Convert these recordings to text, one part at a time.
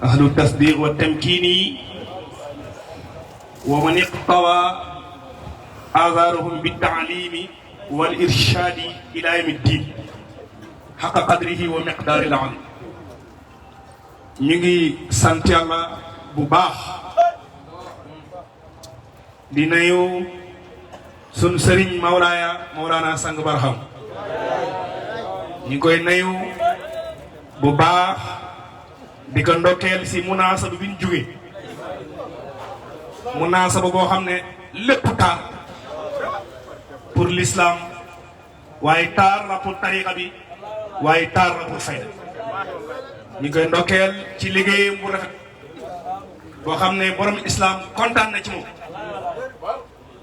أهل التصديق والتمكين ومن اقتوى آثارهم بالتعليم والإرشاد إلى يوم الدين حق قدره ومقدار العظيم. نيجي sant Yàlla bu baax di nuyu sun sëriñ Mawlana Sang Barham ñu koy nuyu bu baax di ko ndokkeel si munaasaba bi ñu jóge munaasaba boo xam ne lépp taar pour l'islam waaye taar la pour tariqa bi waaye taar la pour fayda ñu koy ndokkeel ci liggéeyam bu rafet boo xam ne borom islam kontaan na ci moom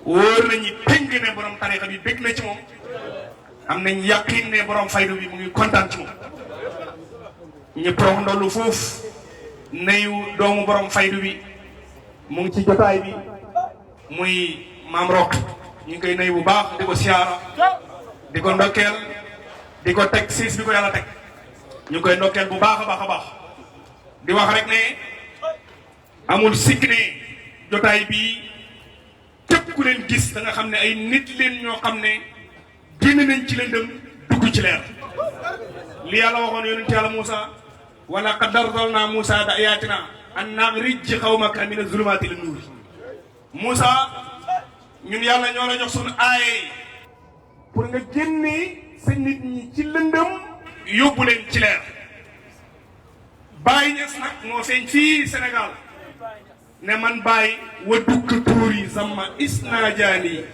wóor nañu tënk ne borom tariqa bi bég na ci moom am nañ yaqin ne borom faydu bi mu ngi kontaan ci moom ñu prox ndollu foofu nuyu doomu borom faydu bi mu ngi ci jotaay bi muy maam Roq ñu ngi koy nuyu bu baax di ko siyaara di ko ndokkeel di ko teg siis bi ko yàlla teg ñu koy ndokkeel bu baax a baax a baax di wax rek ne amul sikk ne jotaay bi képp ku leen gis da nga xam ne ay nit leen ñoo xam ne génn nañ ci lëndëm dugg ci leer li yàlla waxoon yonent yàlla Moussa wala qad arsalna Moussa bi ayatina an axrij qawmaka mina zulumaati ila nuur Moussa ñun yàlla ñoo la jox suñu aaye pour nga génnee sa nit ñi ci lëndëm yóbbu leen ci leer Baye Niass nag moo feeñ fii Sénégal ne man Baye wa dukk tuuri zamma isnajaani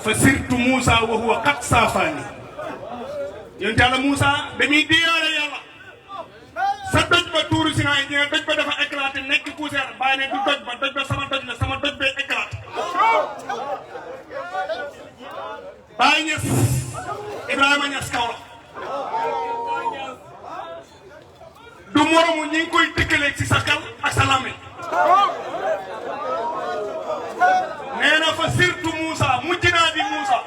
fa sirtu Moussa wa huwa qad saafaani yonent yàlla Moussa ba muy diyaale yàlla sa doj ba tuuru si naay ñee doj ba dafa éclaté nekk poussière Baye ne du doj ba sama doj la sama doj bee éclaté Baye Niass Ibrahima Niass Kaolack du moromu ñi ngi koy tëkkaleeg ci sa kal ak sa làmmiñ nee na fa surtout Moussa mujj naa di Moussa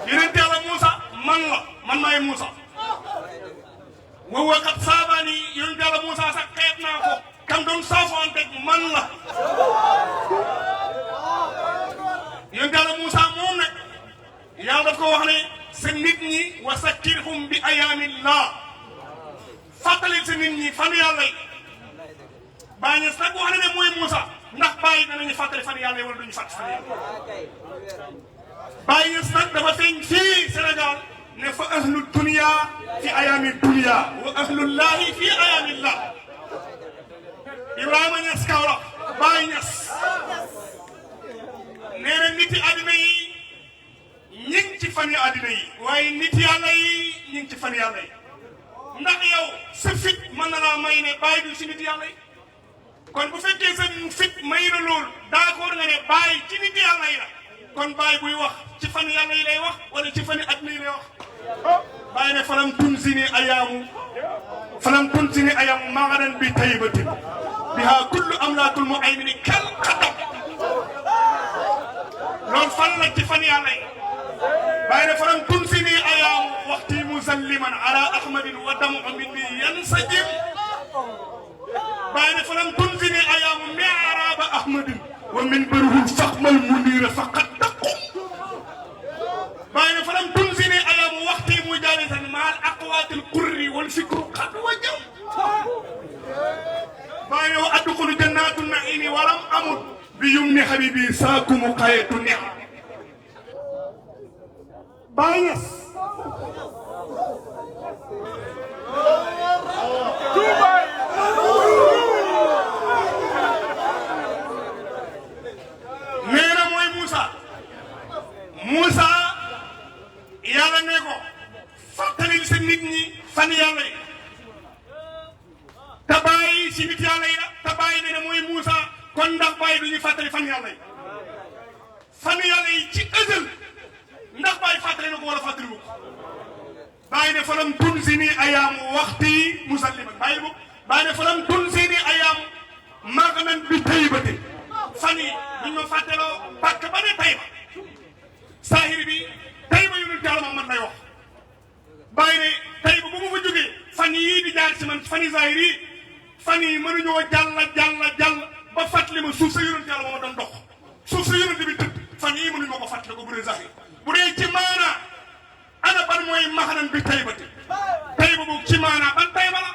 yonent yàlla Moussa man maay Moussa wa kat saabaani yonent yàlla Moussa sax xeet naa ko kam doon saafoonteeg man la yonent yàlla Moussa moom nag yàlla daf ko wax ne sa nit ñi wa sakkirhum bi ayaamillah fàttali sa nit ñi fan yàlla yi Baye Niass nag wax na ne mooy Moussa ndax Baye danañu fàttali fan yàlla yi wala duñu fàttali fan yàlla Baye Niass nag dafa feeñ fii Sénégal ne fa ahlu dunya fi ayaami dunya wa ahlullahi fi ayaamillah Ibrahima Niass Kaolack Baye Niass nee na niti àddina yi ñi ngi ci fan yi àddina yi waaye nit yàlla yi ñi ngi ci fan yàlla yi ndax yow sa fit mën na laa may ne Baye du ci nit yàlla yi kon bu fekkee sa fit may na loolu d'accord nga ne Baye ci nit yàlla yi la kon Baye buy wax ci fan yàlla yi lay wax wala ci fan àddina yi lay wax Baye ne falam tunsini ayaamu magadan bi taybatin biha kullu amlaakul mu'aymini kal xatam loolu fan la ci fan yàlla yi Baye ne falam tunsini ayaamu waxti musalliman ala ahmadin wa damu minni yansajim Baye ne falam tunsini ayaamu mi'raaba ahmadin wa min barhul faxmal munira faqad taqum Baye ne falam tunsini ayaamu waxti mujalisan maal aqwaatil qurri wal fikru qad wajam Baye ne wa adxulu jannatu naimi walam amut bi yumni habibi saakumu xayatu neex Baye Niass nee na mooy Moussa yàlla ne ko fàttalil sa nit ñi fan yàlla yi te Baye si nit yàlla yi la te Baye ne mooy Moussa kon ndax Baye du ñu fàttali fan yàlla yi ci ësël ndax Baye fàttali na ko wala fàttali ko Baye ne falam tunsini ayaamu waxti musalliman Baye ne falam tunsini ayaamu maganan bi taybati fan yi duñ ma fàttaloo pàkk ba ne Tayba saahir bi Tayba yonent yàlla Muhammad lay wax Baye ne Tayba bu ma fa jógee fan yii di jaar ci man fan yi saahir yi fan yi mënuñoo jàll ba fàttali ma suuf sa yonent yàlla moo doon dox suuf sa yonent bi tëdd fan yii mënuñu ma ko fàttali ko bu dee zahir bu dee ci maanaa ana ban mooy maxanan bi taybati tayba boobu ci maanaa ban tayba la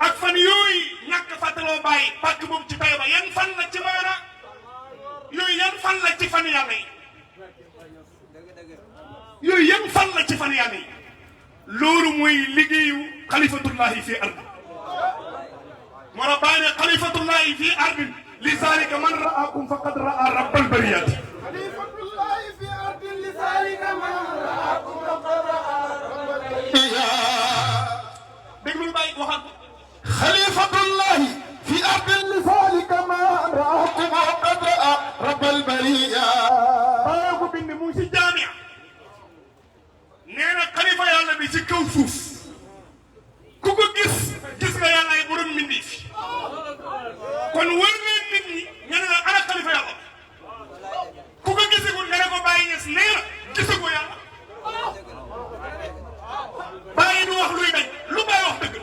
ak fan yooyu ñàkk fàttaloo bàyyi pàkk boobu ci tayba yan fan la ci maanaa yooyu yan fan la ci fan yàlla yi yooyu yan fan la ci fan yàlla yi loolu mooy liggéeyu xalifatullahi fi ardi moo tax bàyyi ne xalifatullahi fi ardin li zalika man raakum faqad raa rabbal bariyati xalifatullahi fi ardin li zalika man raakum faqad raa rabbal bariyati déglul bàyyi waxaat ko xalifatullahi fi ardin li zalika man raakum faqad raa rabbal bariyati bàyyi ko bind mu ngi si jaamia nee na xalifa yàlla bi ci kaw suuf ku ko gis nga yàlla ay borom mbindi fi kon wër leen nit ñi nga ne la ana xalifa yàlla ku ko gisagul nga ne ko bàyyi ñes nee na gisagoo yàlla bàyyi du wax luy dañ lu bàyyi wax dëgg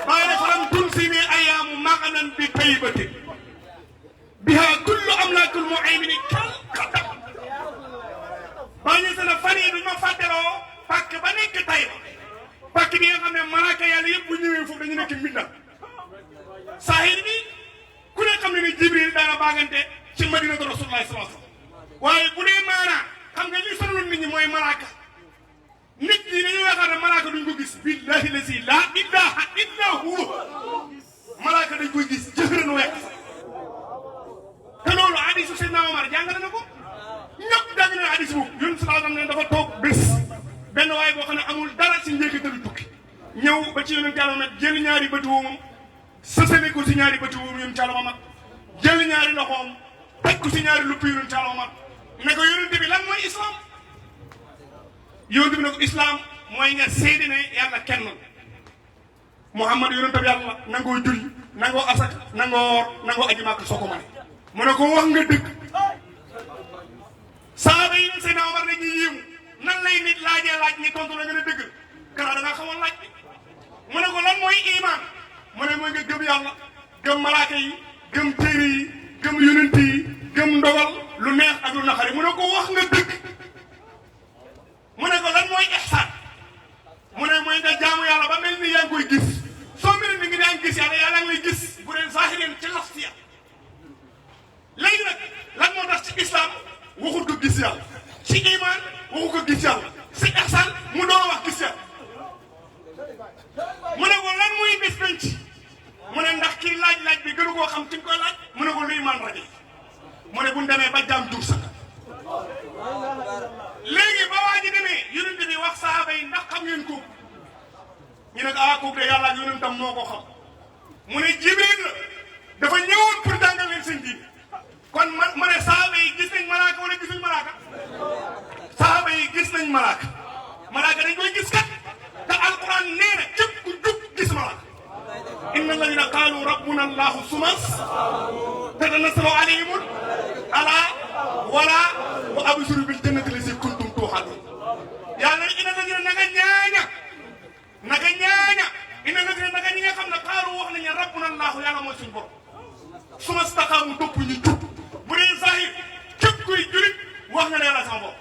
bàyyi ne faram tun si ne ayaamu maganan bi taybati biha kullu amlaakul muaymini kal xatam bàyyi ñu seen fan yi duñ ma fàtteloo pàkk ba nekk Tayba pàkk bi nga xam ne malaaka yàlla yëpp bu ñëwee foofu dañu nekk mbindam saahir bi ku ne xam ne ne Jibril daana baagante ci madinatu Rasulullah sallallahu alayhi wasallam waaye bu dee maanaa xam nga li sonaloon nit ñi mooy malaaka nit ñi dañuy yaakaar ne malaaka duñ ko gis billahi lazi la ilaha illa huwa malaaka dañ koy gis jëfërën wekk te loolu hadiisu Seydina Omar jàngale na ko ñëpp jàng na hadiis boobu yun sallallahu alayhi wasallam dafa toog bés benn waaye boo xam ne amul dara ci njëkkatalu tukki ñëw ba ci yonent Yàlla Muhammad jël ñaari bëti woomam sësale ko ci ñaari bëti woomam yonent Yàlla Muhammad jël ñaari loxoom teg ko ci ñaari lupp yonent Yàlla Muhammad ne ko yonent bi lan mooy islam yonent bi ne ko islam mooy nga seede ne yàlla kenn Muhammad yonent bi yàlla nangoo julli nangoo asak nangoo woor nangoo aji Makka soo ko mane mu ne ko wax nga dëgg saaba yi Seydina Omar ne ñu yéemu nan lay nit laajee laaj ñi tontu la nga ne dëgg kanaa da ngaa xamoon laaj bi mu ne ko lan mooy iman mu ne mooy nga gëm yàlla gëm malaaka yi gëm téere yi gëm yonent yi gëm ndogal lu neex ak lu naqari mu ne ko wax nga dëgg mu ne ko lan mooy ihsaan mu ne mooy nga jaamu yàlla ba mel ni yaa ngi koy gis soo mel ni ngi yaa ngi gis yàlla yàlla ngi lay gis bu dee zahiren ci laftiya léegi nag lan moo tax ci islam waxut ko gis yàlla ci iman waxu ko gis yàlla si ihsaan mu doon wax gis yàlla mu ne ko lan muy bis penc mu ne ndax kii laaj bi gënu koo xam ci nga koy laaj mu ne ko luy man rajo mu ne bu ñu demee ba jaam jur sax léegi ba waa ji demee yonent bi wax saaba yi ndax xam ngeen ko ñu ne ah kooku de yàlla ak yonentam moo ko xam mu ne Jibril la dafa ñëwoon pour jàngal leen seen diine kon ma ne saaba yi gis nañ malaaka wala gisuñ malaaka saaba yi gis nañ malaaka malaaka dañ koy gis kat te alquran nee na képp ku jub gis malaaka inna alladina qaalu rabbuna allahu sumas tatanazzalu alayhimul ala wala wa abshiru bil jannati lati kuntum tuuxaduun yàlla inna alladina naka ñaaña inna alladina naka ñi nga xam ne qaalu wax nañu rabbuna allahu yàlla mooy suñu borom suma staqaamu topp ñu jub bu dee zahir képp kuy julit wax nga ne yàlla sama bopp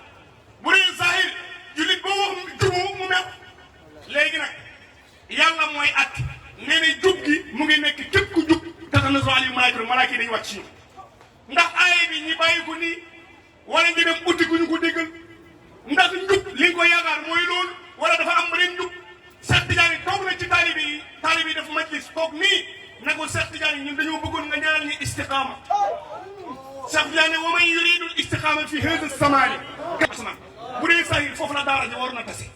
bu dee zahir julit ba wax jubu mu mel léegi nag yàlla mooy at nee na jub gi mu ngi nekk képp ku jub tatanazzalu alayhim malaaka yi dañuy wàcc ci ñoom ndax aaye bi ñi bàyyi ko nii wala ñu dem uti ku ñu ko déggal ndax njub li nga ko yaakaar mooy loolu wala dafa am beneen njub Cheikh Tidiane toog na ci taalibe yi def majlis toog nii na ko Cheikh Tidiane ñun dañoo bëggoon nga ñaanal ñu istiqaama Cheikh Tidiane wa man yuridu istiqaama fi hada zamani bu dee sahir foofu la daara ji war na tase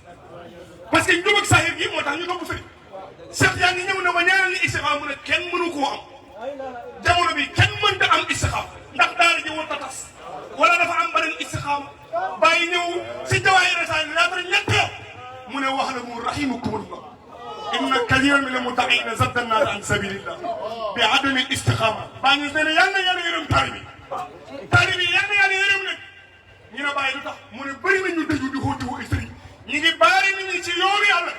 parce que njub ak sahir gi moo tax ñu topp sëriñ Cheikh Tidiane ñëw na ko ñaanal ñu istiqaama mu ne kenn mënu koo am jamono bi kenn mënta am istiqaama ndax daara ji war na tas wala dafa am beneen istiqaama bàyyi ñëw si jawaay resaay laata ñett mu ne wax la mu rahimakumullah inna kathiran min al-muda'ina zadda an-nas an sabilillah bi adami al-istiqama baa ñu ne yàlla yërëm taalibi yàlla yërëm nag ñu ne bàyyi lu tax mu ne bëri nañu dëju di xóotiwu ay sëriñ ñu ngi baari nit ñi ci yoonu yàlla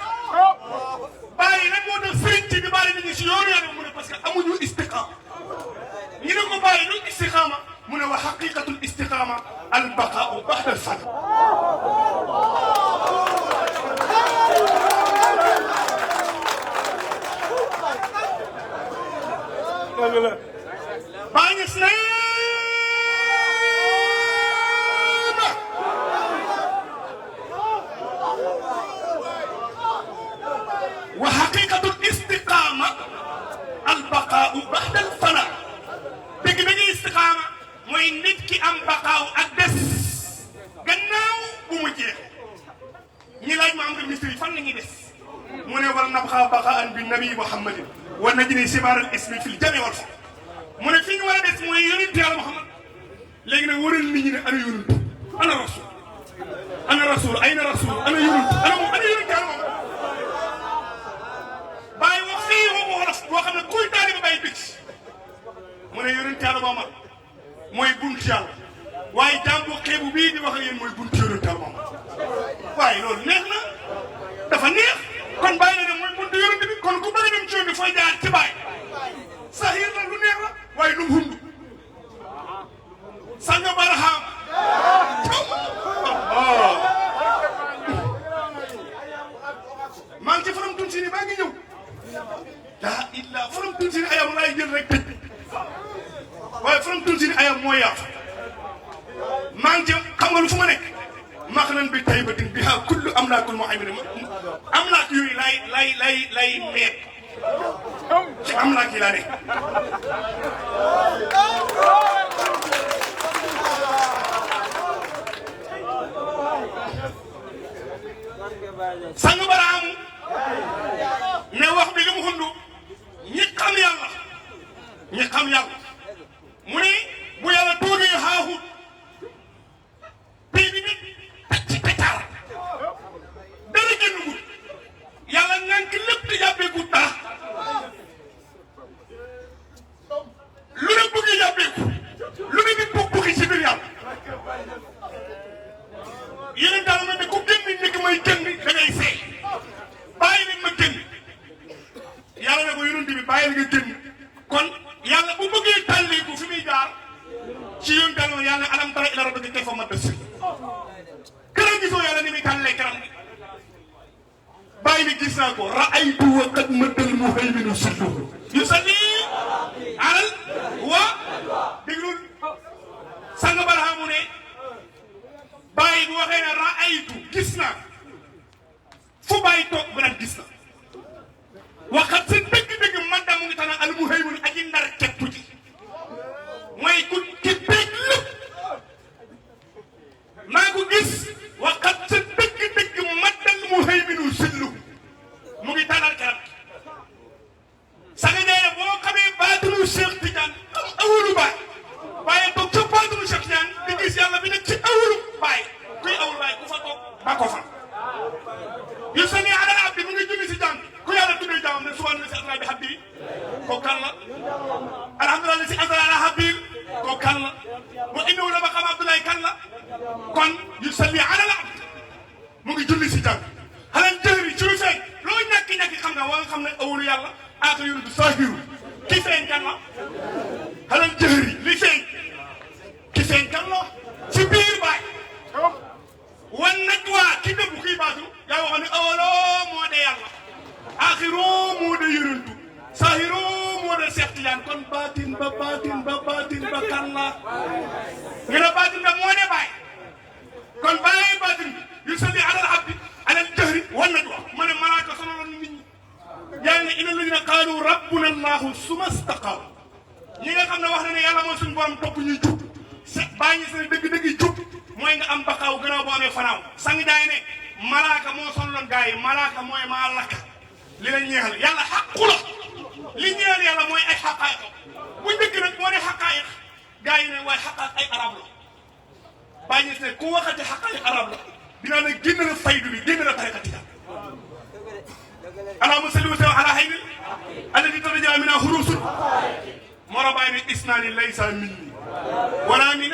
bàyyi nag moo si di bàyyi nit ñi si yoonu yàlla mu ne parce que amuñu istiqaama ñu ne ko bàyyi lu istiqaama mu ne wa haqiqatul istiqaama al baqaa'u ba'da al fana bàyyi gis ne wa haqiqatul istiqaama al baqaa'u ba'da al fana dëgg dëgg istiqaama mooy nit ki am baqaaw ak des gannaaw bu mu jeex ñi laaj ma am nga ministre yi fan la ñuy des mu ne wal nabqa baqaan bi nabi muhammadin wa najni sibaar al ismi fil jami wal fa mu ne fi ñu war a des mooy yonent yàlla Muhammad léegi nag waral nit ñi ne ana yonent ana rasul ana rasul ayna rasul ana yonent ana moom ana yonent yàlla moom bàyyi wax fii waxu wolof boo xam ne kuy taaliba bàyyi dëkk mu ne yonent yàlla Muhammad mooy bunt yàlla waaye jàmbu xeebu bii di wax ak yéen mooy bunt yonent yàlla Muhammad waaye loolu neex na dafa neex kon bàyyi na ne mooy bunt yonent bi kon ku bëgg a dem ci yoon bi fooy jaar ci bàyyi sahir la lu neex la waaye lu mu hund sanga baraham maa ngi ci faram tun si ni maa ngi ñëw daa illa faram tun si ni ayam laay jël rek tëj waaye faram tun si ni ayam moo yaatu maa ngi ci xam nga lu fu ma nekk max nan bi tay ba din bi ha kullu amlaakul mu'aymin amlaak yooyu lay meet ci amlaak yi laa ne sang baraamu ne wax bi li mu xundu ñi xam yàlla mu ne bu yàlla toogee xaaxut pay bi nit tak ci kaccaar dara génnugul yàlla ngànk lépp di jàppeeku dara lu ne bëgg jàppeeku lu ne di buggi ci biir yàlla yeneen daal ma ne ku génn nekk may génn da ngay seey bàyyi leen ma génn yàlla ne ko yonent bi bàyyi la nga génn kon yàlla bu bëggee tàllee ko fi muy jaar ci yoon daal yàlla alam tara ila rabbika kayfa madda sil këram gisoo yàlla ni muy tàllee këram bi bàyyi ni gis naa ko ra'aytu wa qad maddal muhayminu silluhu yusalli alal wa déglul sang barhamu ne bàyyi bu waxee ne ra'aytu gis naa fu bàyyi toog bu naan gis na waxat sa dëgg-dëgg man da mu ngi tànn al muhaymin aji ndar képp ji mooy ku ci dégg lépp maa ko gis waxat sa dëgg-dëgg man dal muhayminu sillu mu ngi tànnal garab sax nee na boo xamee baatulu Cheikh Tidiane am awulu baay waaye toog ca baatulu Cheikh Tidiane di gis yàlla bi nekk ci awulu baay kuy awulu baay ku fa toog ba ko fa yusalli ala abdi mu ngi julli si jàmm ku yàlla tuddee jàmmam ne subhaana si asra bi habbi ko kan la alhamdulilah si asra ala habbi ko kan la wa innahu la ba xam Abdoulaye kan la kon yusalli ala abdi mu ngi julli si jàmm xalal jëri ci lu feeñ loo ñàkki xam nga waa nga xam ne awulu yàlla aata yonu du saahiru ki feeñ kan la xalal jëri li feeñ ki feeñ kan la ci biir baay wan najwa ki dëbb kii baatu yaa waxoon ne awaloo moo de yàlla axiroo moo de yonentu saahiroo moo de Seex Tijaan kon baatin ba kan la nga ne baatin ba moo de baay kon bàyyi baatin bi yusalli alal abdi alal jahri wan najwa ma ne malaaka sonaloon nit ñi yaa ngi ne inna alladina qaalu rabbuna allahu summa staqaamu ñi nga xam ne wax na ne yàlla mooy suñu borom topp ñuy jub bàyyi sa dëgg-dëgg jub mooy nga am baqaaw gannaaw boo amee fanaaw sang jaay ne malaaka moo sonaloon gaa yi malaaka mooy maa lakka li la ñeexal yàlla xaqu la li ñeexal yàlla mooy ay xaqaayiq bu njëkk nag moo ne xaqaayiq gaa yi ne waaye xaqaayiq ay arab la bàyyi ne ku waxati xaqaayiq arab la dinaa ne génn na faydu bi génn na tariqa tijaan allahumma salli wa sallim ala hayni alladi tataja mina hurusul moo la bàyyi ne isnaani laysa minni wala min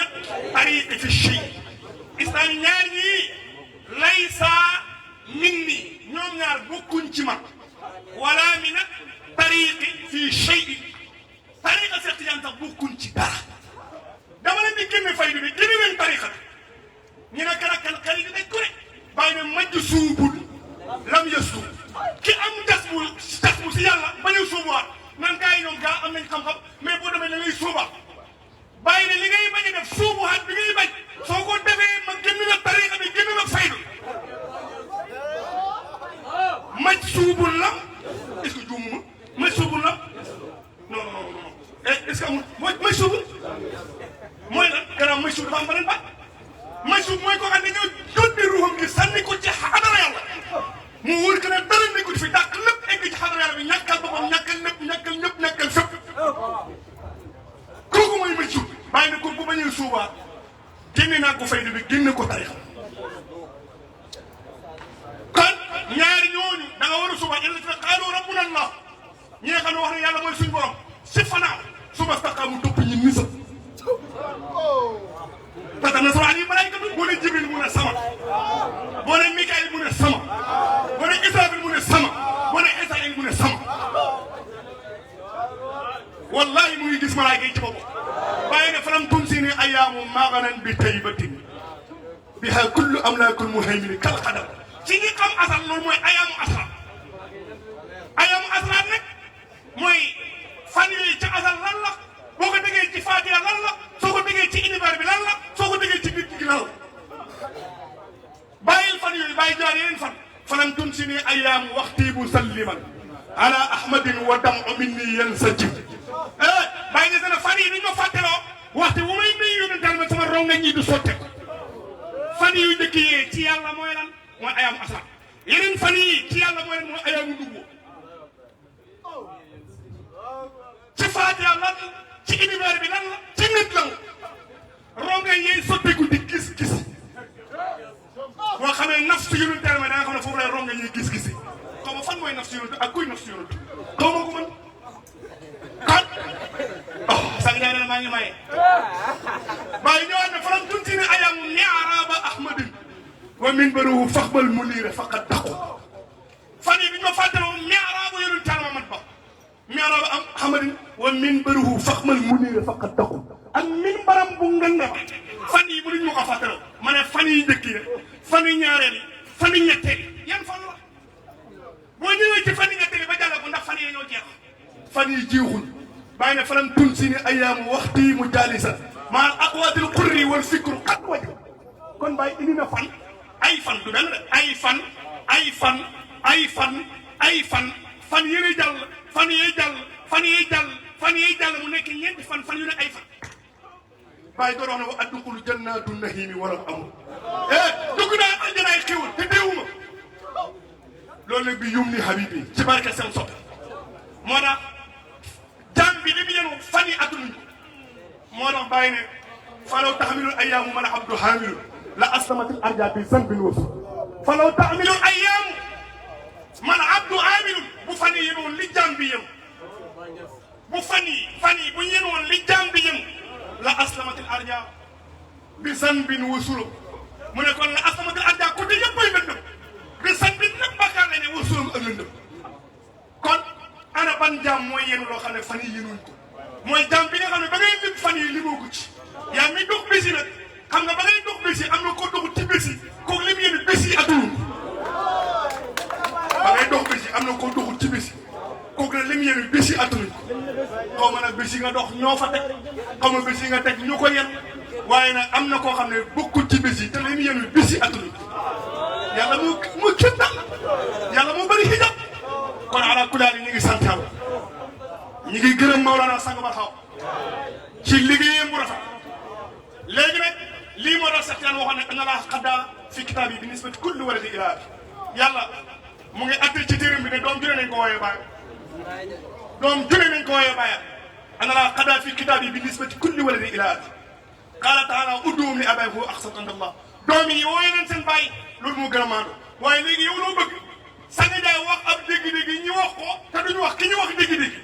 tariqi fi shay isnaani ñaar ñii laysa minni ñoom ñaar bokkuñ ci man wala min fii shay'in tariqa Seex Tijaan sax bokkuñ ci dara dama leen di génne faydu bi génne leen tariqa bi ñu ne kan xel yi dañ ko rek bàyyi ne majj suubul lam ya suub ki am tas bu si yàlla bañ a suubuwaat nan gaa yi ñoom gaa am nañ xam-xam mais boo demee da ngay suuba bàyyi ne li ngay bañ a def suubuwaat bi ngay bañ soo ko defee ma génn la tariqa bi génn la faydu maj suubul lam est-ce que juumuma maj suubul lam non est-ce que amul maj suubul mooy lan gannaaw maj suub dafa am beneen baat maj suub mooy koo xam ne dañoo jotee ruuxam gi sànni ko ci xadara yàlla mu wóor que ne dara nekkul fi dàq lépp egg ci xadara yàlla bi ñàkkal boppam ñàkkal lépp ñàkkal ñëpp ñàkkal fépp kooku mooy maj suub bàyyi na kooku bu bañee suubaat génne naa ko fayda bi génne ko tarixa kon ñaari ñooñu da nga war a suba yàlla dina qaalu rabbuna allah ñi nga xam ne wax ne yàlla mooy suñu borom si fanaaw suba staqaamu topp ñi nisab tatanazzalu alayhim malaa'ikatu boo ne Jibril mu ne sama boo ne Mikaayil mu ne sama boo ne Israafil mu ne sama boo ne Israayil mu ne sama wallahi mu ngi gis malaayika yi ci boppam bàyyi ne falam tumsini ayyaamu maganan bi taybatin biha kullu amlaakul muhaymini kal qadar ci ñi xam asal loolu mooy ayaamu asraar nag mooy fan yooyu ci asal lan la boo ko déggee ci Faatiha lan la soo ko déggee ci univers bi lan la soo ko déggee ci nit gi lan la bàyyil fan yooyu bàyyi jaar yeneen fan falam tumsini ayyaamu waxti musalliman ala ahmadin wa dam'u minni yansajib bàyyi nga seen fan yi dañ ma fàtteloo waxte wu may nuyu yonental ma sama ronga ñi du sotte fan yu njëkk yee ci yàlla mooy lan mooy ayaamu asra yeneen fan yi ci yàlla mooy lan mooy ayaamu dugg ci Faatiha lan ci univers bi lan la ci nit la ronga yee sotteeku di gis-gis boo xamee nafsu yonental ma da nga xam ne foofu lay ronga ñuy gis-gis yi xaw ma fan mooy nafsu yonent ak kuy nafsu yonent xaw ma ko man kon sang jaay na maa ngi maye bàyyi ñëwaat ne faram tuuti ne ayam mi'raaba ahmadin wa minbaruhu faxbal munira faqad daqu fan yi bi ñu ma fàttaloo mi'raaba yonent Yàlla Muhammad ba mi'raaba ahmadin wa minbaruhu faxbal munira faqad daqu ak minbaram bu nganda ba fan yi mënuñ ma ko fàttaloo ma ne fan yi njëkk yi fan yi ñaareel yi fan yi ñetteel yi yan fan la boo ñëwee ci fan yi ñetteel yi ba jàll ko ndax fan yi ñoo jeex fan yi jiixuñ bàyyi ne faram tunsini ayyaamu waxti mu jaalisa maa aqwaatil qurri wal fikru qad waj kon bàyyi indi na fan ay fan du benn de ay fan yéen jàll fan yee jàll mu nekk ñeenti fan yu ne ay fan bàyyi doon wax ne wa adxulu jannaatu nahiimi walam amul dugg naa aljanaay xéwal te deewuma loolu nag bi yum ni habibi ci barke seen soppe moo tax jaam bi li mu yenu fan yi adduna moo tax bàyyi ne falaw taxmilul ayyaamu man abdu haamilu la aslamatil arja bi zanbin wasu falaw taxmilul ayyaamu man abdu haamilu bu fan yi yenoon li jaam bi yenu bu fan yi bu ñu yenoon li jaam bi yenu la aslamatil arja bi zanbin wasu mu ne kon la aslamatil arja ku di yëpp ay lëndëm bi zanbin lépp bakkaar la ne wasulam ak lëndëm kon ana ban jaam mooy yéen loo xam ne fan yi yéenuñ ko mooy jaam bi nga xam ne ba ngay lim fan yi limoo ko ci yaa ngi dox bés yi nag xam nga ba ngay dox bés yi am na koo doxul ci bés yi kooku lim yéen bés yi atul ba ngay dox bés yi am na koo doxul ci bés yi kooku nag lim yéen bés yi atul xaw ma nag bés yi nga dox ñoo fa teg xaw ma bés yi nga teg ñu ko yen waaye nag am na koo xam ne bokkul ci bés yi te lim yéen bés yi atul yàlla moo képp daal yàlla moo bëri hijab kon ala kulaali ñu ngi sant yàlla ñu ngi gërëm Maolana sang ba xaw ci liggéeyam bu rafet léegi nag lii moo tax sax yàlla waxoon ne ana laa xaddaa fi kitaab yi bi nisbati kulli waladi ilaa yàlla mu ngi atte ci téeram bi ne doom june nañ ko wooyee bàyyi doom june nañ ko wooyee bàyyi ana laa xaddaa fi kitaab yi bi nisbati kulli waladi ilaa qaala taala ud'uuhum li aabaa'ihim huwa aqsatu inda Allah doom yi wooyee leen seen bàyyi loolu moo gën a maandu waaye léegi yow loo bëgg Sanga Ndiaye wax ab dégg-dégg ñu wax ko te duñu wax ki ñu wax dégg-dégg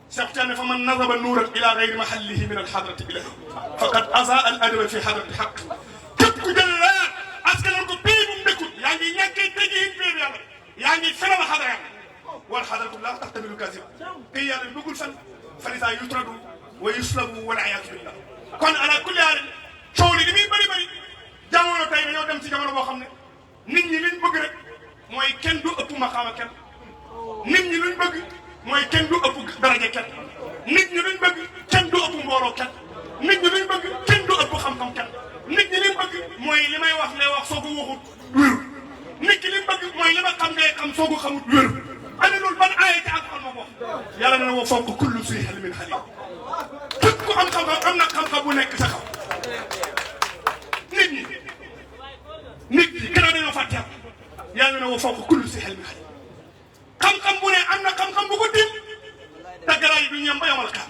Cheikh Tidiane fa man nazaba nuuran ila gayri mahallihi min alxadrati ilayhi faqad asaa al adaba fi xadrati xaq képp ku jël leer askanal ko pays bu mu dëkkul yaa ngi ñàkkee tegiin péeb yàlla yaa ngi fenal xadra yàlla wal xadratu laa taxtamilu kaasiba te yàlla bëggul fen falisa yutradu wa yuslabu wal iyaadu billah kon ala kulli haal coow li muy bëri bëri jamono tey dañoo dem ci jamono boo xam ne nit ñi liñ bëgg rek mooy kenn du ëpp maqaama kenn nit ñi luñ bëgg mooy kenn du ëpp daraja kenn nit ñi luñ bëgg kenn du ëpp mbooloo kenn nit ñi luñ bëgg kenn du ëpp xam-xam kenn nit ñi liñ bëgg mooy li may wax lay wax soo ko waxut wéru nit ki liñ bëgg mooy li ma xam ngay xam soo ko xamut wéru ana loolu ban aaya ci alxuraan moo ko wax yàlla na wa fawqa kulli zi ilmin alim képp ku am xam-xam am na xam-xam bu nekk sa kaw nit ñi gannaaw dañoo fàtte yàlla na wa fawqa kulli zi ilmin alim xam-xam bu ne am na xam-xam bu ko dim daggaraay yi du ñem ba yomal kaam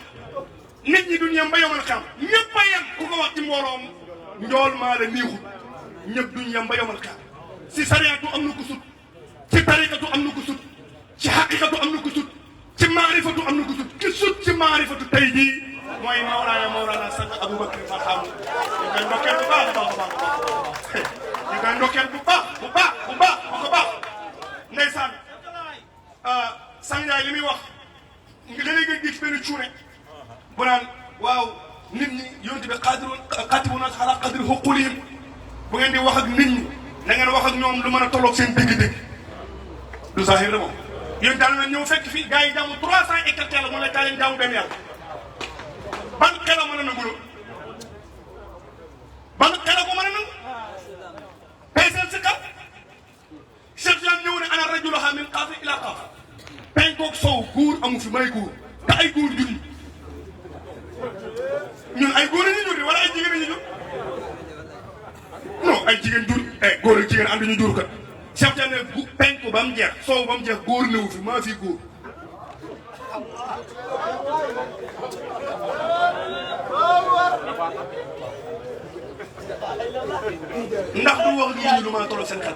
nit ñi du ñem ba yomal kaam ñëpp a yem ku ko wax ci mbooloom njool maa la niixul ñëpp duñ yem ba yomal kaam si sariyaatu am na ko sut ci tariqatu am na ko sut ci xaqiqatu am na ko sut ci maarifatu am na ko sut ki sut ci maarifatu tey jii mooy Mawlana sang Aboubacar Farxaamu ñu koy ndokkeel bu baax a baax a baax ñu koy ndokkeel bu baax bu baax ndeysaan sang Njaay li muy wax léegi nga gis benn cuune bu naan waaw nit ñi yonent bi qaatibuuna alaa qadri uquulihim bu ngeen di wax ak nit ñi na ngeen wax ak ñoom lu mën a tolloog seen dégg-dégg du zahir la moom yéen daal na ñëw fekk fii gars yi jaamu 300 et quelques yàlla mu ne kaa leen jaamu benn yàlla ban xel a mën a nangu loolu ban xel a ko mën a nangu peeseel si kaw Cheikh Tidiane ñëw ne ana rajuluha min qaaf ila qaaf penkoog sow góor amu fi may góor te ay góor junni ñun ay góor ñu jur wala ay jigéen ñu jur non ay jigéen jur góor ak jigéen ànduñu jur kat Cheikh Tidiane ne penku ba mu jeex sow ba mu jeex góor newu fi maa fi góor ndax du wax nit ñi lu mën a tolloo seen xel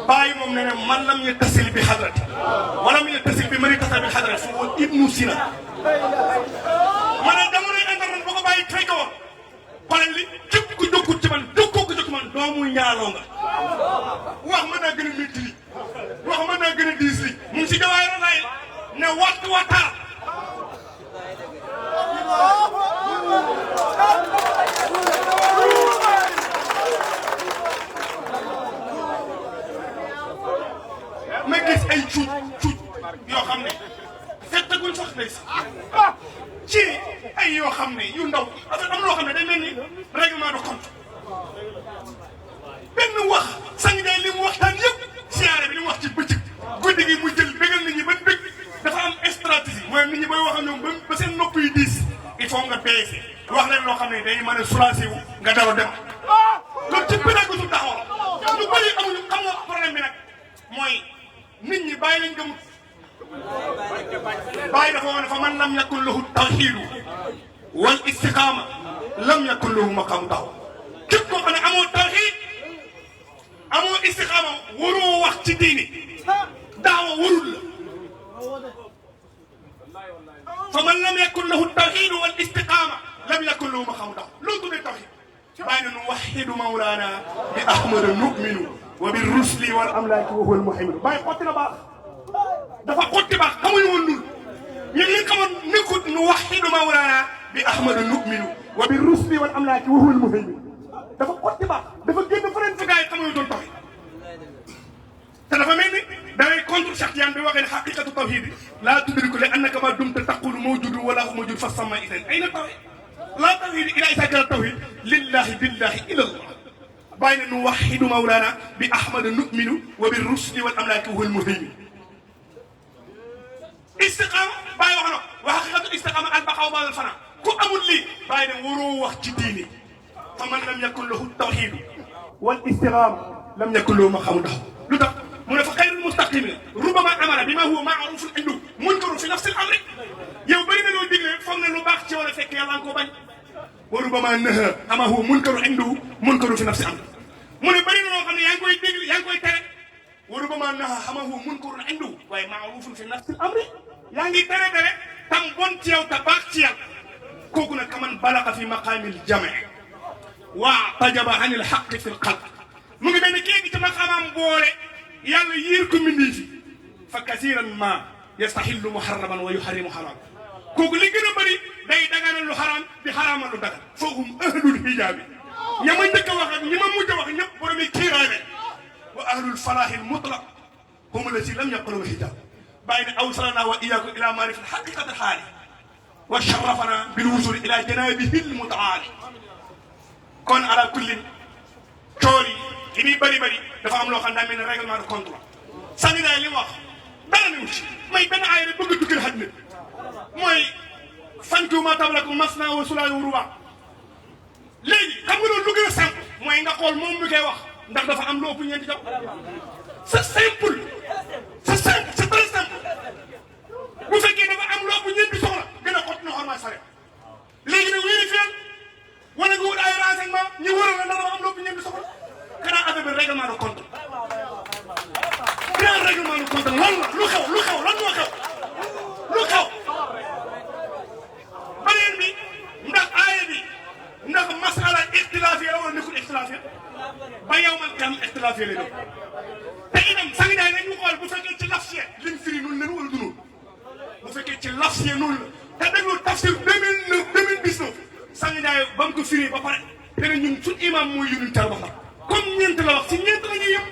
bàyyi moom ne ne man lam yattasil bi hadrati wala lam yattasil bi man ittasil bi hadrati fa huwa ibnu sina ma ne jamonoy internet boo ko bàyyi fekk woon xoolal li képp ku jokkut ci man jokkoo ko jokk man doomu ñaaloo nga wax mën naa gën a métti li wax mën naa gën a diis li mu ngi si jawaay ranaay ne wattu wattaar ma gis ay cuuj yoo xam ne fettaguñ sax day ci ay yoo xam ne yu ndaw parce que am loo xam ne day mel ni règlement de compte benn wax sang day li mu waxtaan yëpp siyaare bi li mu wax ci bëccëg guddi gi mu jël bégal nit ñi ba bëgg dafa am stratégie mooy nit ñi booy wax ak ñoom ba seen nopp yi diis il faut nga baissé wax leen loo xam ne day mën a soulager wu nga dara dem loolu ci pédagogie su taxaw la ñu bëri amuñu xam nga problème bi nag mooy nit ñi bàyyi lañ gëmut bàyyi dafa woon fa man lam yakun lahu tawxiidu wal istiqaama lam yakun lahu maqaamu taxaw képp koo xam ne amoo tawxiid amoo istiqaama waroo wax ci diini daawa warul la fa man lam yakun lahu tawxiidu wal istiqaama lam yakun lahu maqaamu taxaw loolu tuddee tawxiid bàyyi na nu waxidu mawlaana bi ahmada numinu wa bi rusli wal amlaaki wa huwa al muhaymin bàyyi xotti na baax dafa xotti baax xamuñu woon ñun ñun li xamoon nekkut nu waxidu mawlaana bi ahmada numinu wa bi rusli wal amlaaki wa huwa al muhaymin dafa xotti baax dafa génn feneen fi gars yi xamuñu doon tawxiid te dafa mel ni da ngay contre Cheikh Tidiane bi waxee ne xaqiqatu tawxiid laa tudriku li annaka ma dumta taqulu mawjudu wala mawjud fa sama idan ayna tawxiid laa tawxiid ila isa jala tawxiid lillahi billahi ila allah bàyyi na nu waxidu mawlaana bi ahmada numinu wa bi rusli wal amlaaki wa huwa al muhaymin istiqaama bàyyi wax na wa xaqiqatu istiqaama al baqaaw ba'da al fanaa ku amul lii bàyyi ne waroo wax ci diini fa man lam yakun lahu tawxiidu wal istiqaama lam yakun lahu maqaamu taxaw lu tax mu ne fa xayrul mustaqimiina rubbama amara bimaa huwa ma'ruufun indahu munkarun fi nafsi al amri yow bëri na loo digle foog ne lu baax ci wala fekk yàlla nga ko bañ wa rubbama nahaa ammaa huwa munkarun indahu munkarun fi nafsi al amri mu ne bëri na loo xam ne yaa ngi koy digle yaa ngi koy tere wa rubbama nahaa ammaa huwa munkarun indahu waaye ma'ruufun fi nafsi al amri yaa ngi tere tam bon ci yow te baax ci yàlla kooku nag kaman balaga fi maqaamil jam'i wa tajaba anil haqqi fil qalb mu ngi mel ne kii ci maqaamam boole yàlla yiir ko mbindee fi fa kasiran ma yastaxillu muharraman wa yuharrimu xaram kooku li gën a bëri day daganal lu xaraam di xaraamal lu dagan foohum ahlul hijaabi ña ma njëkk a wax ak ñi ma mujj a wax ñëpp boromi kiiraay lañ wa ahlul falaahi mutlaq hum allati lam yaqbalu hijaab bàyyi ne awsalana wa iyaakum ila maarifati xaqiqati xaali wa sharafana bil wusul ila janabihi l mutaali kon ala kullin coor yi li muy bëri bëri dafa am loo xam daa mel ne règlement de compte la sànni daay li mu wax dara ne ci may benn aaya rek bëgg a dugal xaj nit mooy fankihu maa taaba lakum masnaa wa sulaasa wa rubaa léegi xam nga loolu lu gën a simple mooy nga xool moom mi koy wax ndax dafa am lu ëpp ñeenti jaw c'est simple c'est simple c'est très simple bu fekkee dafa am lu ëpp ñeenti soxla gën a xott na xormaay sare léegi nag vérifié wala nga wut ay renseignement ñu wëral la ndax dafa am lu ëpp ñeenti soxla gannaaw affaire bi règlement de compte gannaaw règlement de compte lan la lu xew lan moo xew lu xew beneen bi ndax aaya bi ndax masala ixtilaafiya la wala nekkul ixtilaafiya ba yow man kam ixtilaafiya lay doon te itam sang daay nañu xool bu fekkee ci lafsiya lim firi noonu leen wala du noonu bu fekkee ci lafsiya noonu la te déglu tafsir 2019 sang daay ba mu ko firi ba pare te ne ñun suñ imam mooy yónni tar ba xam comme ñeent la wax ci ñeent la ñuy yëpp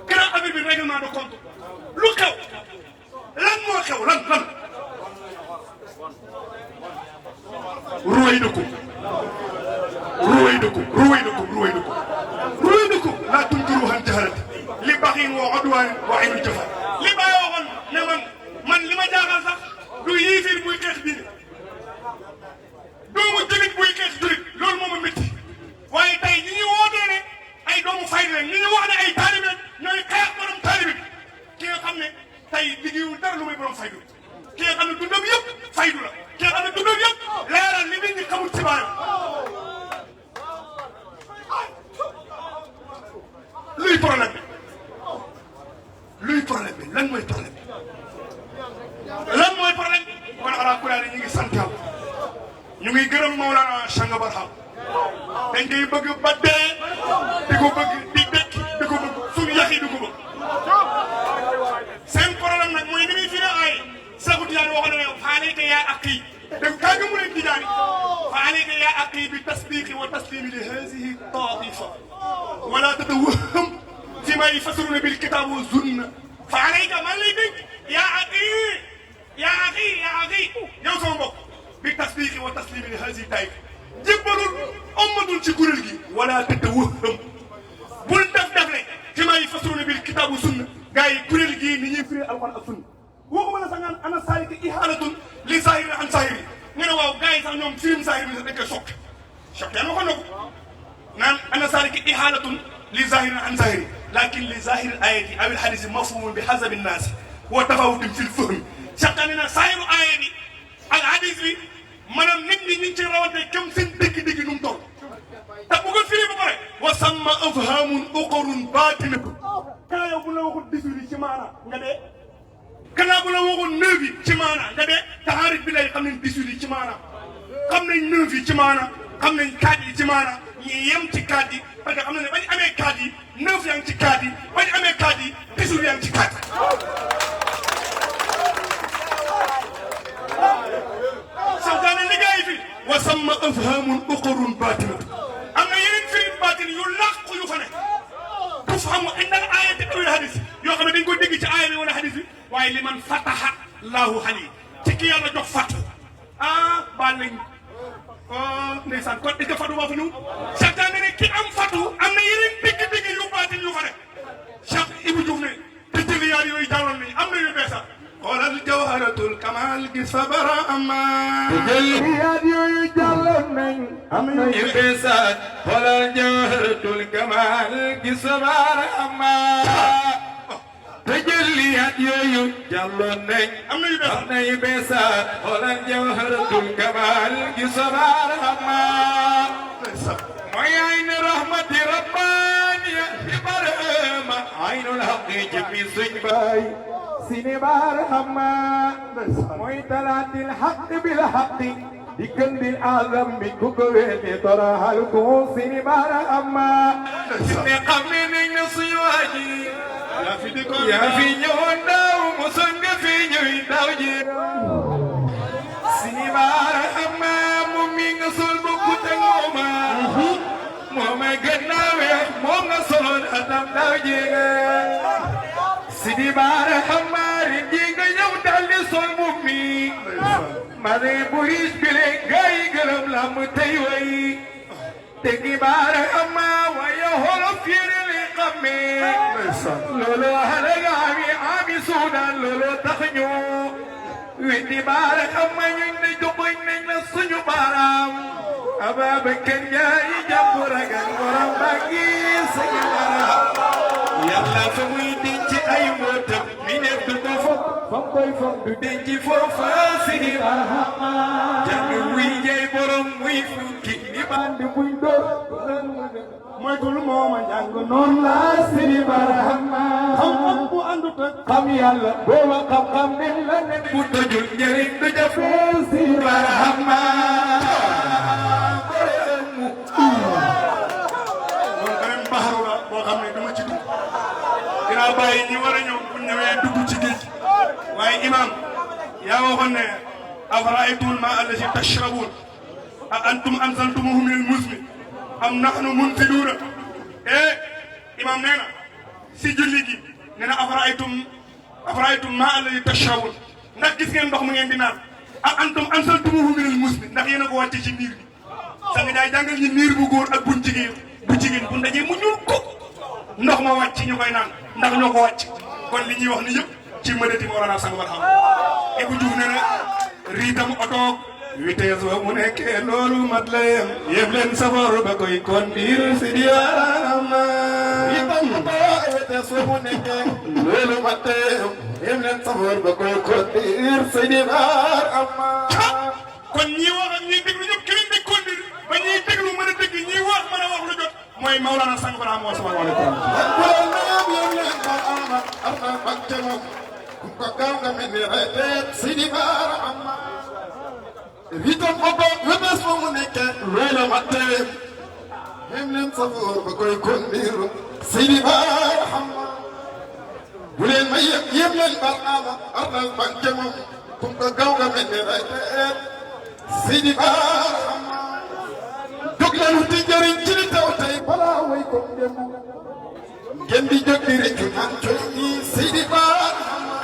grand affaire bi règlement de compte lu xew lan moo xew lan ruwaydakum laa tunkiru an jahalati li baxin wa udwaan wa aynu jafa li bàyyi waxoon ne man li ma jaaxal sax du yéeféer buy xeex diine doomu julit buy xeex julit loolu moo ma métti waaye tey ñi ñu wootee ne ay doomu fayda leen ñi ñu wax ne ay taalibe ñooy xeex borom taalibe bi ki nga xam ne tey liggéeyul dara lu muy borom faydu ki nga xam ne dundam yëpp faydu la ki nga xam ne dundam yëpp leeral li nit ñi xamul ci baayam luy problème bi lan mooy problème bi kon ala kulaale ñu ngi sant yàlla ñu ngi gërëm Mawlana Changa Barham dañ koy bëgg ba dee di ko bëgg di dëkk di ko bëgg suñu yax yi di ko bëgg seen problème nag mooy ni muy fi ne ay Seexu Tijaan waxoon na ne fa alayka yaa aqi dégg kaa nga mu leen Tijaani fa alayka yaa aqi bi tasdiqi wa taslimi li haadihi taifa wala tatawaham fi ma yufassiruna bil kitab wa sunna fa alayka man lay dégg yaa aqi yow sama mbokk bi tasdiqi wa taslimi li haadihi taifa jébbalul ommatul ci kuréel gi wala tatawaham bul def le fi ma yufassiruna bil kitab wa sunna gars yi kuréel gii ni ñuy firi alquran ak sunna waxuma la sax naan ana saalika ihaalatun li zahiri an zahiri nga ne waaw gars yi sax ñoom firim zahiri bi sax dañ koy choqué yan waxoon na ko naan ana saalika ihaalatun li zahiri an zahiri lakin li zahiri ayati aw il hadisi mafhumun bi hasabi nnaasi wa tafawutin fil fahmi saqani na zahiru aaya bi ak hadis bi maanaam nit ñi ñu ngi ci rawante comme seen dégg-dégg nu mu toll te bu ko firi ba pare wa samma afhamun uqarun baatinatun kaa yow bu la waxul 18 ci maana nga dee kanaa bu la waxoon 9 yi ci maana nga dee taxaarit bi lay xam nañ 18 yi ci maana xam nañ 9 yi ci maana xam nañ 4 yi ci maana ñi yem ci 4 yi parce que xam na ne bañ amee 4 yi 9 yaa ngi ci 4 yi bañ amee 4 yi 18 yaa ngi ci 4 sawtaane liggéey fi wa samma afhamun uqarun baatinatu am na yeneen firi baatin yu làqu yu fa ne du fahamu indal aayati aw hadis yoo xam ne dañ ko dégg ci aaya bi wala hadis bi waaye li man fataha laahu xali ci ki yàlla jox fatu baal nañ ndeysaan kon est-ce que fatu baa fa ñëw seytaane ne ki am fatu am na yeneen dégg-dégg yu baatin yu fa ne Cheikh Ibou Diouf ne te jëliyaar yooyu jàlloon nañ am na yu beesa xoolal jawharatul kamal gis fa bara ama jëliyaar yooyu jàlloon nañ am na yu beesa xoolal jawharatul kamal gis fa bara ama tëjëliyaat yooyu jàlloon nañ am na yu beesa xoolal jawharatul kamal gi sabar xama mooy aynu rahmati rabbaniya fi barama aynul haqi jëmi suñ baay sini bar xama mooy talaatil xaq bil xaqi di këndil azam bi ku ko weete toraxal ko sini bar xama ne xam ne nañ na suñu waaji yaa fi ñëwoon daaw mosoon nga fi ñëwi daaw jéeg Sidi Barhama moom mi nga sol bokkut ak mooma mooma gën naa weex moom nga soloon atam daaw jéeg Sidi Barhama ren ji nga ñëw daal di sol moom mi ma ne buris bile gaa yi gërëm la mu tey way Sidi Barhama waaye xolof yéene li xammee loolu halaga ami Sudan loolu tax ñu Sidi Barhama ñun de joxoñ nañ la suñu baaraam Ababacar Njaay jàpp ragal borom bàggi suñu baaraam Yàlla fa muy denc ay mbootam mi ne du ko foog fam koy foog du denc foofa Sidi Barhama jàng muy jey borom muy fukki ni band buy door moytul mooma jàng noonu la Sidi Barhama xam-xam bu àndut ak xam Yàlla booba xam-xam ne la ne bu tojul njëriñ du jafe Sidi Barhama moom beneen baxaru la boo xam ne dama ci dugg dinaa bàyyi ñi war a ñëw bu ñëwee dugg ci géej waaye imam yaa waxoon ne afara'aytumul maa'a allazi tashrabuun a antum anzaltumuuhu minal muzni am nahnu munziluuna imam nee na si julli gi nee na afara'aytum maa'a allazi tashrabuun ndax gis ngeen ndox mu ngeen di naan a antum anzaltumuuhu minal muzni ndax yéen a ko wàcce ci niir bi sang jaay jàngal ñi niir bu góor ak bu jigéen bu ndajee mu ñuul ko ndox ma wàcc ñu koy naan ndax ñoo ko wàcc kon li ñuy wax ni yëpp ci mënati ma war a naan sang Barhama Ibou Diouf nee na riitam otoog vitesse ba mu nekkee loolu mat la yem leen safar ba koy conduire Sidi Barhama riitam otoog vitesse ba mu nekkee loolu mat la yem leen safar ba koy conduire Sidi Barhama kon ñi wax ak ñi déglu ñëpp keneen di conduire ba ñuy déglu mën a dégg ñi wax mën a wax lu jot mooy Maulana sang Barhama wa salaamaaleykum ko ganga men rete Sidi Barhama ritam oto webes mo mu nekke loolu matte hem leen safoor ba koy kondiru Sidi Barhama bu leen ma yem leen Barhama arnal banque moom kum ko ganga men rete Sidi Barhama jóg leen wuti njëriñ ci li taw tey balaa way ko dem ngeen di jóg di rek naan coy ni Sidi Barhama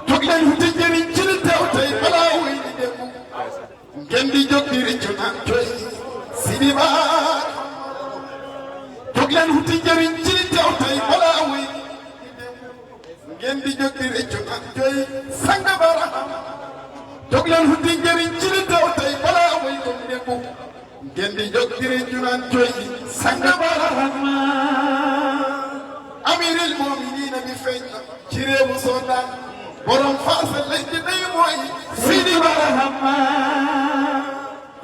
jóg leen wuti njëriñ ci li teew tey balaa wuy di dem ngeen di jóg di rëccu naan coy Sidi Barhama jóg leen wuti njëriñ ci li teew tey balaa wuy di dem ngeen di jóg di rëccu naan coy sang Barhama jóg leen wuti njëriñ ci li teew tey balaa wuy di dem ngeen di jóg di rëccu naan coy sang Barhama amiril mu'minin bi feeñ ci réewu Soodaan borom faasal lañ ci day mooy Sidi Barhama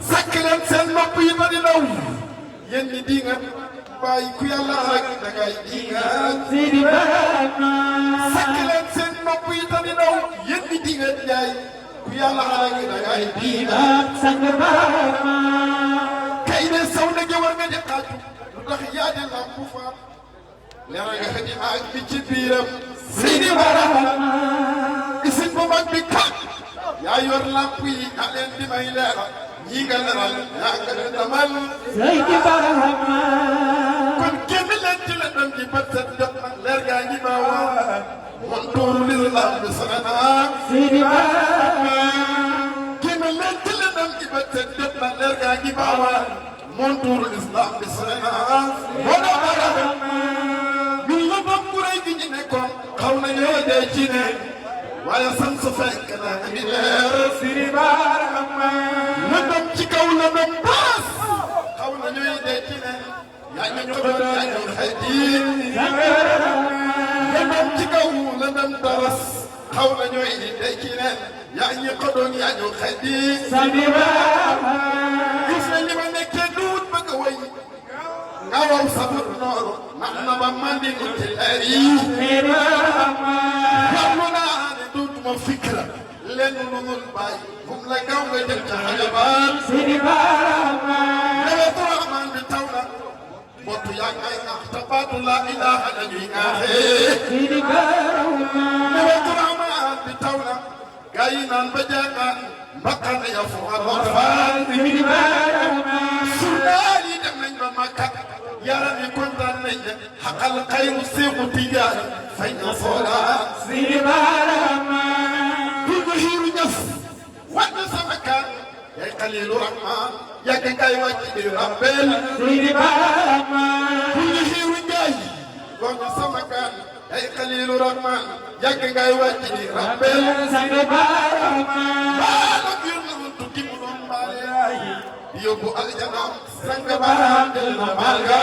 sakk leen seen nopp yi ba di daw yéen ñi di nga bàyyi ku yàlla rek dangay di nga Sidi Barhama sakk leen seen nopp yi ba di daw yéen ñi di nga jaay ku yàlla rek dangay di nga sang Barhama kay ne saw na war nga di xaaju lu tax yaa di lampu faat leer nga di aaj bi ci biiram Sidi Barhama isin bu mag bi kat yaa yor lamp yi yaa leen di may leeral ñii nga leeral yaa nga leen damal Sidi Barhama kon génn leen ci la dem ci bët set jot na leer gaa ngi baawaa mon tuuru l'islam bi sarana Sidi Barhama génn leen ci la dem ci bët set jot na leer gaa ngi baawaa mon tuuru l'islam bi sarana wala Barhama min la bam bu rëy gi ñu nekkoon xaw na ñoo dee ci ne waaye sant fekk na mi leer Sidi Barhama la dem ci kaw la dem baas xaw na ñooy dee ci ne yaa ñu ko doon yaa ñu xëy la dem ci kaw la dem daras xaw na ñooy dee ci ne yaa ñu ko doon yaa ñu xëy Sidi Barhama gis na li ma nekkee duut bëgg a way nga waw sabur nooru nax na ba mandi ko ci leer yi Sidi Barhama xam naa ne duutuma fikra lenn lu dul bàyyi fu mu la gaaw nga jël ca xajabaat Sidi Barhama nawet Rahman bi taw na botu yaa ngay nga tabaatu la ilaha lañuy ngaaxe newetu rahmaan bi taw na gaa yi naan ba jaagaan mbaqana ya fu arrafaan surnaal yi dem nañ ba Makka yaram yi kontaan nañ de xaqal xayru Seexu Tijaan fay na foola dul xiiru ñas wàññi sama kaan yaay Xaliilu Rahmaan yàgg ngay wàcc di rappel dul xiiru njaay wàññi sama kaan yaay Xaliilu Rahmaan yàgg ngay wàcc di rappel baalam yónni tukki mu doon baale yóbbu aljana sang baaraam del na maal ga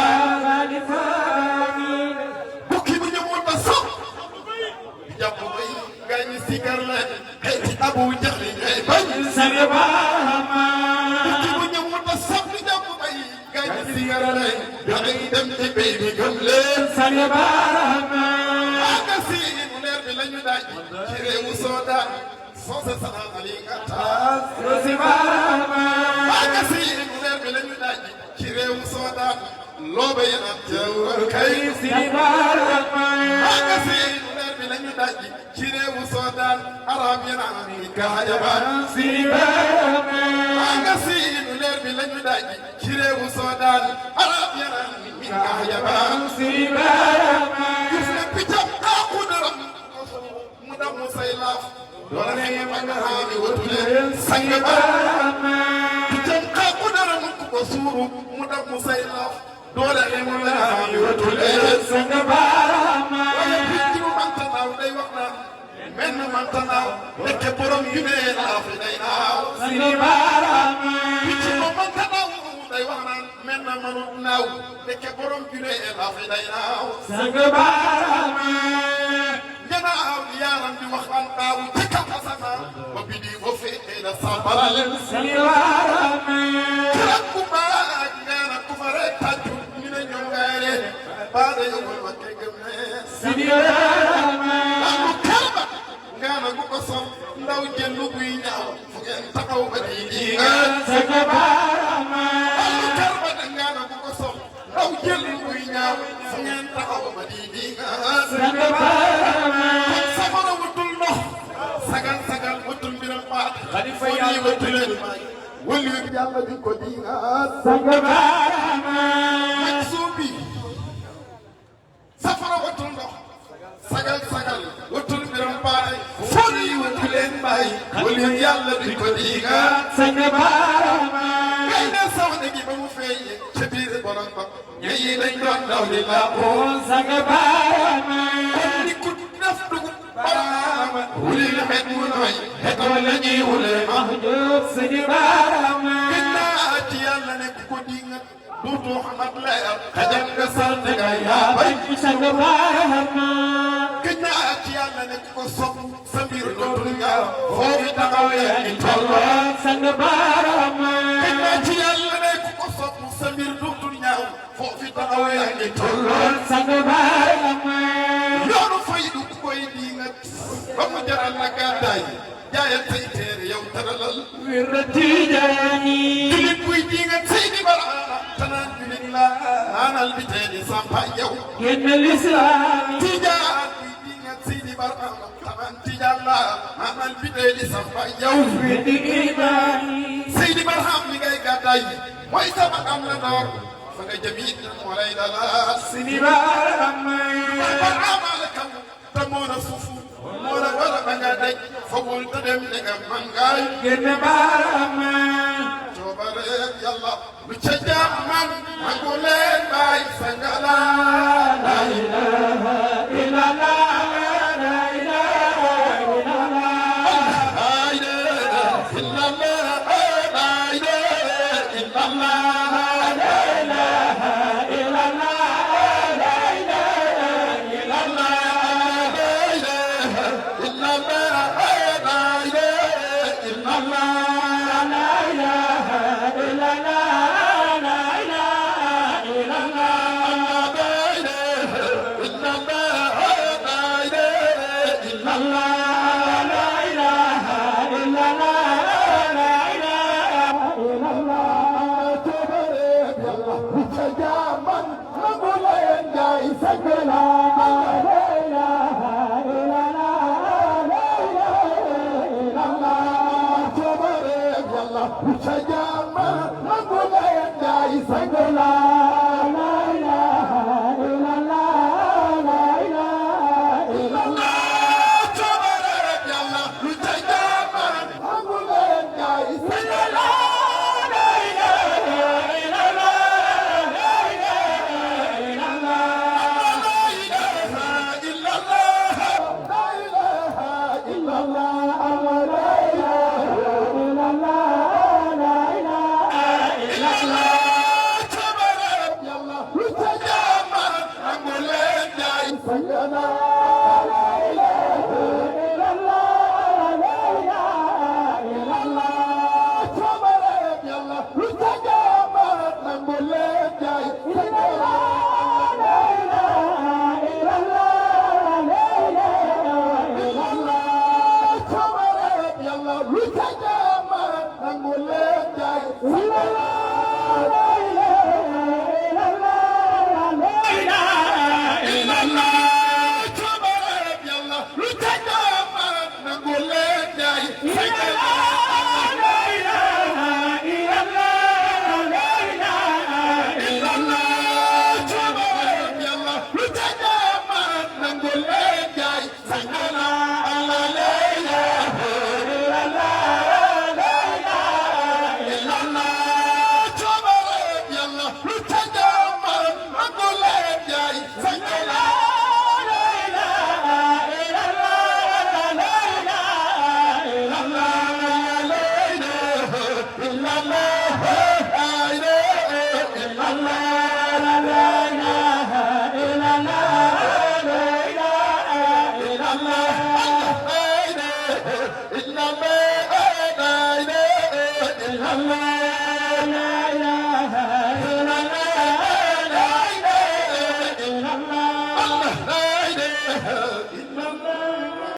bukki bu ñëwoon ba sopp di jàpp bay ngay ni sigar leen xeeti Abu Jahli ngay bañ bukki bu ñëwoon ba sopp di jàpp bay ngay ni sigar leen ngay dem ci bay bi gëm leen aga si mu leer bi lañu daaj ci réewu Soodaan soose sana ali nga taas aga si mu leer bi lañu daaj ci réewu Soodaan loobe yi naan teewal kay aga si mu leer bi lañu daaj ci réewu Soodaan arab yi naan gaajabaan aga si mu leer bi lañu daaj ci réewu Soodaan arab yi naan gaajabaan gis nga piccam kaaku daram mu dam mu say laaf doole ne ma nga xaami watu leen sang ba piccam kaaku daram ko suuru mu dam mu say laaf doole ne ma nga xaami watu leen sang ba waaye picc mu mantanaaw day wax naan menn mantanaaw nekke borom yu ne laaf day naaw picc mu mantanaaw day wax naan menn manut naaw nekke borom yu ne laaf day naaw janaaw yaaram di wax an kaawu ci kaw asamaan ba bidi bo fekkee na sabaral kirak ku baag ngaana ku fa rek tàccu ñu ne ñoom gaare baada yogol wa kegem ne aku karba ngaana ku ko sol ndaw jëndu buy ñaaw fu ngeen taxaw ba di aku karba ngaana ku ko sol ndaw jëndu buy ñaaw fu ngeen taxaw ba di safara wutul ndox sagal sagal wutul mbiram baat xalifa yi wutul leen wëli wi yàlla di ko di ak suubi safara wutul ndox sagal sagal wutul mbiram baat fóon yi wutul leen baay wëli wi yàlla di ko di ngay ne soxna gi ba mu feeñee ca biir borom ba ñi dañ doon daw di laaxoo ni ku def dugub baraama wuli la xet mu nooy xetoo la ñuy wule ma gën naa ci yàlla ne ku ko dingat duutu xamat leer xajal nga sant nga yaa bañ gën naa ci yàlla ne ku ko sopp sa mbir dootul ñaaw foofu taxaw yaa ngi tolloo gën naa ci yàlla ne ku ko sopp sa mbir dootul ñaaw foofu taxaw yaa ngi tolloo yoonu fay du koy dingat ba mu jaral la gàddaay jaayal say teere yow taralal julit buy dingat say di baraana tanaan julit la aanal bi teeni sampa yow tijaan buy dingat say di baraana tanaan tijaan la aanal bi teeni sampa yow say di baraam li ngay gàddaay mooy sama am la door fa nga jëmiit moo lay dalal baraamaalakam te moo na fufu moo la war a ba nga daj fogul te dem ne nga mangaay génne baaraama coobare yàlla lu ca jaam man mangu leen baay sangala la ilaha illallah la ilaha illallah la ilaha illallah la ilaha illallah Allah